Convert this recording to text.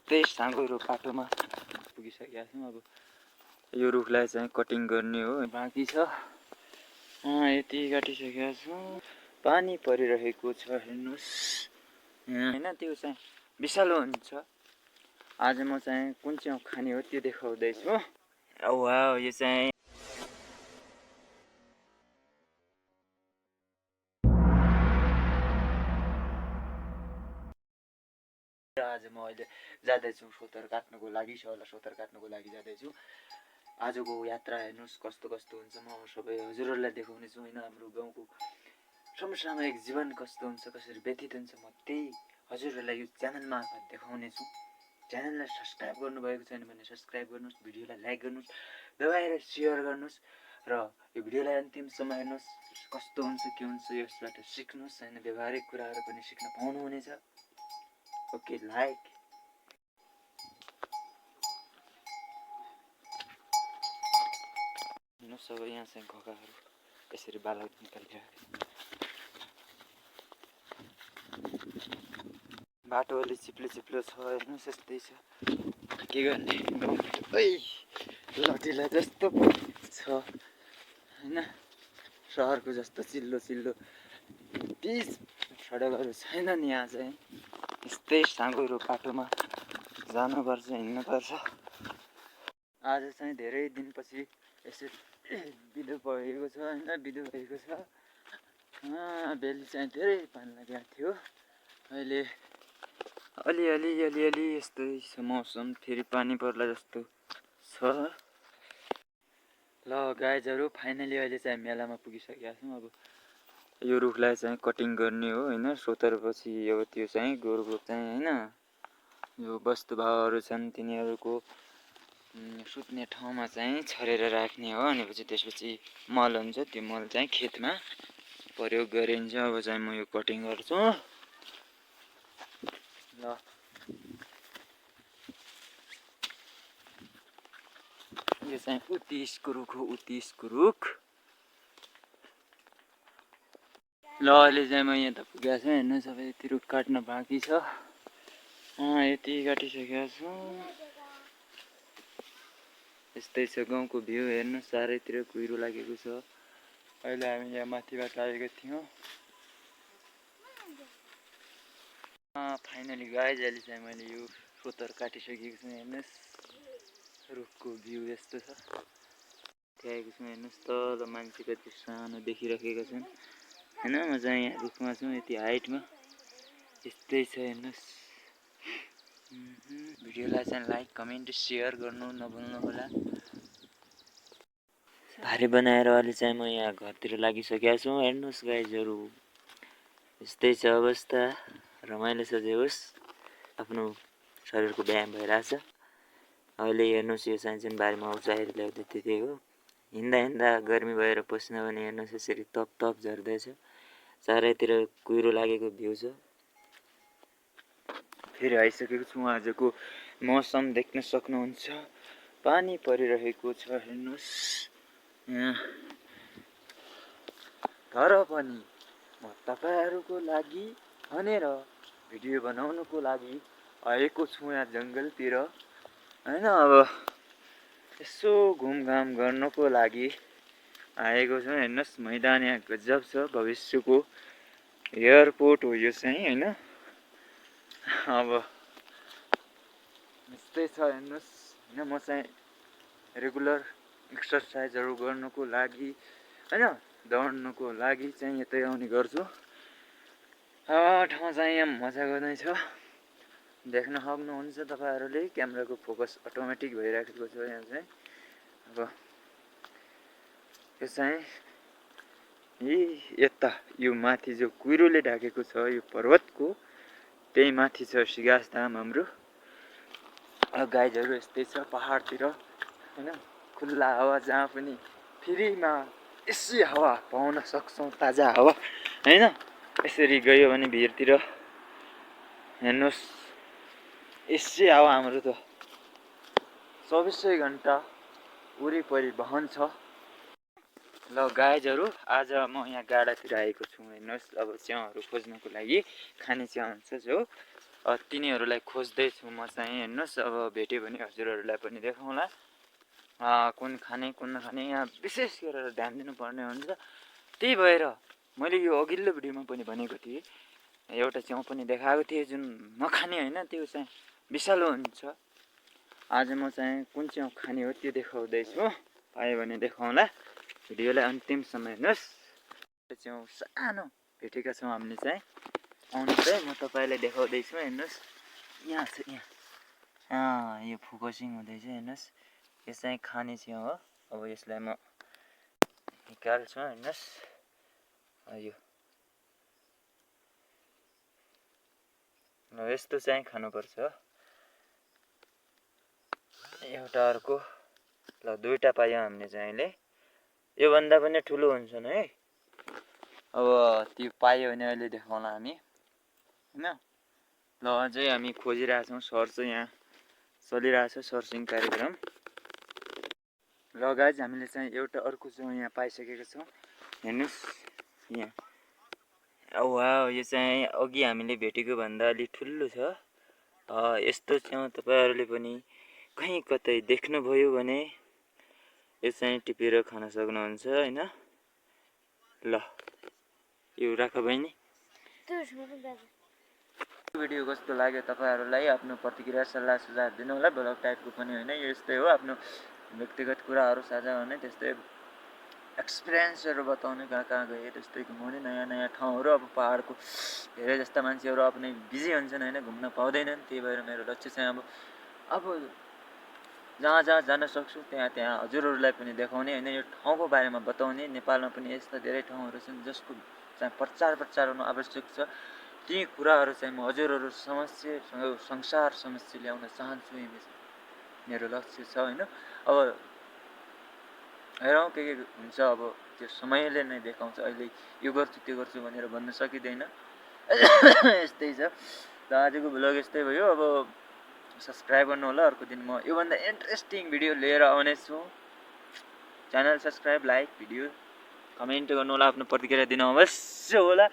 यस्तै साँगुरो बाटोमा पुगिसकेका छौँ। अब यो रुखलाई चाहिँ कटिङ गर्ने हो, बाँकी छ। यति काटिसकेका छौँ। पानी परिरहेको छ, हेर्नुहोस् यहाँ होइन। त्यो चाहिँ विशालो हुन्छ। आज म चाहिँ कुन चाहिँ खाने हो त्यो देखाउँदैछु। वाउ, यो चाहिँ आज म अहिले जाँदैछु सोतर काट्नुको लागि, सोतर काट्नुको लागि जाँदैछु। आजको यात्रा हेर्नुहोस् कस्तो कस्तो हुन्छ, म सबै हजुरहरूलाई देखाउने छु होइन। हाम्रो गाउँको समसामयिक जीवन कस्तो हुन्छ, कसरी व्यतीत हुन्छ, म त्यही हजुरहरूलाई यो च्यानल मार्फत देखाउने छु। च्यानललाई सब्सक्राइब गर्नुभएको छैन भने सब्सक्राइब गर्नुहोस्, भिडियोलाई लाइक गर्नुहोस्, दबाएर सेयर गर्नुहोस् र यो भिडियोलाई अन्तिमसम्म हेर्नुहोस्। कस्तो हुन्छ के हुन्छ यसबाट सिक्नुहोस् होइन, व्यवहारिक कुराहरू पनि सिक्न पाउनुहुनेछ। Okay, like. हेर्नुहोस् अब यहाँ चाहिँ घोगाहरू यसरी बालक निकालिरहेको बाटो अलि चिप्लो चिप्लो छ, हेर्नुहोस् यस्तै छ, के गर्ने। लटिला जस्तो छ होइन, सहरको जस्तो चिल्लो चिल्लो पिच सडकहरू छैनन्। यहाँ चाहिँ यस्तै साँगुरो बाटोमा जानुपर्छ, हिँड्नुपर्छ। आज चाहिँ धेरै दिनपछि यसरी बिदो भएको छ होइन, बिदो भएको छ। बेली चाहिँ धेरै पानी लागेको थियो, अहिले अलिअलि यस्तै छ मौसम, फेरि पानी पर्ला जस्तो छ। ल गाइजहरू, फाइनली अहिले चाहिँ मेलामा पुगिसकेका छौँ। अब यो रुखलाई चाहिँ कटिङ गर्ने हो होइन, सोतरपछि अब त्यो चाहिँ गोरुको चाहिँ होइन, यो वस्तुभावहरू छन् तिनीहरूको सुत्ने ठाउँमा चाहिँ छरेर राख्ने हो। अनि त्यसपछि मल हुन्छ, त्यो मल चाहिँ खेतमा प्रयोग गरिन्छ। अब चाहिँ म यो कटिङ गर्छु। ल यो चाहिँ उत्तिसको रुख हो, उत्तिसको रुख। ल अहिले चाहिँ म यहाँ त पुगेको छु, हेर्नुहोस् अब यति रुख काट्न बाँकी छ। यति काटिसकेका छौँ। यस्तै छ गाउँको भ्यू, हेर्नुहोस् चारैतिर कुहिरो लागेको छ। अहिले हामी यहाँ माथिबाट आएको थियौँ। फाइनली गाइज अहिले चाहिँ मैले यो सोतर काटिसकेको छु, हेर्नुहोस् रुखको भ्यू यस्तो छ। आएको छु हेर्नुहोस्, तल मान्छे कति सानो देखिरहेका छन् होइन। म चाहिँ यहाँ रुखमा छु, यति हाइटमा, यस्तै छ हेर्नुहोस्। भिडियोलाई चाहिँ लाइक कमेन्ट सेयर गर्नु नभुल्नु होला। भारी बनाएर अहिले चाहिँ म यहाँ घरतिर लागिसकेको छु, हेर्नुहोस् गाइजहरू यस्तै छ अवस्था। रमाइलो छ जे होस्, आफ्नो शरीरको व्यायाम भइरहेछ। अहिले हेर्नुहोस् यो चाहिँ बारीमा उचाएर ल्याउँदै थियो, हिँड्दा गर्मी भएर पस्न भने हेर्नुहोस् यसरी तप झर्दैछ। चारैतिर कुहिरो लागेको भ्यू छ। फेरि आइसकेको छु, आजको मौसम देख्न सक्नुहुन्छ, पानी परिरहेको छ, हेर्नुहोस् यहाँ। तर पनि म तपाईहरुको लागि भनेर भिडियो बनाउनको लागि आएको छु यहाँ जंगलतिर हैन। अब यसो घुमघाम गर्नको लागि आएको छु। हेर्नुस् मैदान यहाँ गजब छ, भविष्यको एयरपोर्ट हो यो चाहिँ हैन। अब यस्तै छ हेर्नुस् हैन। म चाहिँ रेगुलर एक्सरसाइजहरु गर्नको लागि हैन, दौड्नको लागि चाहिँ यतै आउने गर्छु। ठाउँ चाहिँ यहाँ मजाको नै छ, देख्न सक्नुहुन्छ तपाईहरुले। क्यामेराको फोकस अटोमेटिक भइराखेको छ यहाँ चाहिँ। अब यो चाहिँ यता यो माथि जो कुहिरोले ढाकेको छ यो पर्वतको त्यही माथि छ सिगास धाम हाम्रो। गाइजहरु यस्तै छ पहाडतिर हैन, खुल्ला हावा जहाँ पनि फ्रीमा यसै हावा पाउन सक्छौं, ताजा हावा हैन। यसरी गयो भने भिरतिर हेर्नुस् यसै हावा हाम्रो त 24 घण्टा वरिपरि बहन्छ। ल गाइजहरु, आज म यहाँ गाडातिर आएको छु हेर्नुस्। अब च्याउहरु खोज्नको लागि, खाने च्याउ हुन्छ जो तिनीहरूलाई खोज्दैछु म चाहिँ। हेर्नुहोस् अब भेट्यो भने हजुरहरूलाई पनि देखाउँला कुन खाने कुन नखाने। यहाँ विशेष गरेर ध्यान दिनुपर्ने हुन्छ। त्यही भएर मैले यो अघिल्लो भिडियोमा पनि भनेको थिएँ, एउटा च्याउ पनि देखाएको थिएँ जुन नखाने होइन, त्यो चाहिँ विषालु हुन्छ। आज म चाहिँ कुन च्याउ खाने हो त्यो देखाउँदैछु, पायो भने देखाउँला। भिडियोलाई अन्तिमसम्म हेर्नुहोस्। च्याउ सानो भेटेका छौँ हामीले चाहिँ। आउनु चाहिँ म तपाईँलाई देखाउँदैछु। हेर्नुहोस् यहाँ छ, यहाँ यो फोकसिङ हुँदैछ। हेर्नुहोस् यो चाहिँ खाने च्याउ हो। अब यसलाई म निकाल्छु। हेर्नुहोस् यो यस्तो चाहिँ खानुपर्छ। एउटा अर्को ल दुईटा पायौँ हामीले चाहिँ अहिले। योभन्दा पनि ठुलो हुन्छन् है। अब त्यो पायो भने अहिले देखाउँला हामी होइन। ल अझै हामी खोजिरहेछौँ, सर्च यहाँ चलिरहेछ सर्चिङ कार्यक्रम। ल गाइज हामीले चाहिँ एउटा अर्को च्याउ यहाँ पाइसकेको छौँ। हेर्नुहोस् यहाँ वाउ, यो चाहिँ अघि हामीले भेटेको भन्दा अलि ठुलो छ। यस्तो च्याउ तपाईँहरूले पनि कहीँ कतै देख्नुभयो भने यो चाहिँ टिपेर खान सक्नुहुन्छ होइन। ल यो राख बहिनी। भिडियो कस्तो लाग्यो तपाईँहरूलाई आफ्नो प्रतिक्रिया सल्लाह सुझाव दिनु होला। ब्लग टाइपको पनि होइन, यो यस्तै हो। आफ्नो व्यक्तिगत कुराहरू साझा गर्ने, त्यस्तै एक्सपिरियन्सहरू बताउने, कहाँ कहाँ गए त्यस्तै घुमाउने नयाँ नयाँ ठाउँहरू। अब पाहाडको धेरै जस्ता मान्छेहरू आफ्नै बिजी हुन्छन् होइन, घुम्न पाउँदैनन्। त्यही भएर मेरो लक्ष्य चाहिँ अब जहाँ जहाँ जान सक्छु त्यहाँ त्यहाँ हजुरहरूलाई पनि देखाउने होइन, यो ठाउँको बारेमा बताउने। नेपालमा पनि यस्ता धेरै ठाउँहरू छन् जसको चाहिँ प्रचार हुनु आवश्यक छ। ती कुराहरू चाहिँ म हजुरहरू संसार समक्ष ल्याउन चाहन्छु। मेरो लक्ष्य छ होइन। अब हेरौँ के हुन्छ। अब त्यो समयले नै देखाउँछ। अहिले यो गर्छु त्यो गर्छु भनेर भन्न सकिँदैन। यस्तै छ। ल आजको भ्लग यस्तै भयो। अब सब्सक्राइब गर्नु होला। अर्को दिन म योभन्दा इन्ट्रेस्टिङ भिडियो लिएर आउनेछु। Channel subscribe, like, video comment गर्नु होला। आफ्नो प्रतिक्रिया दिन अवश्य होला।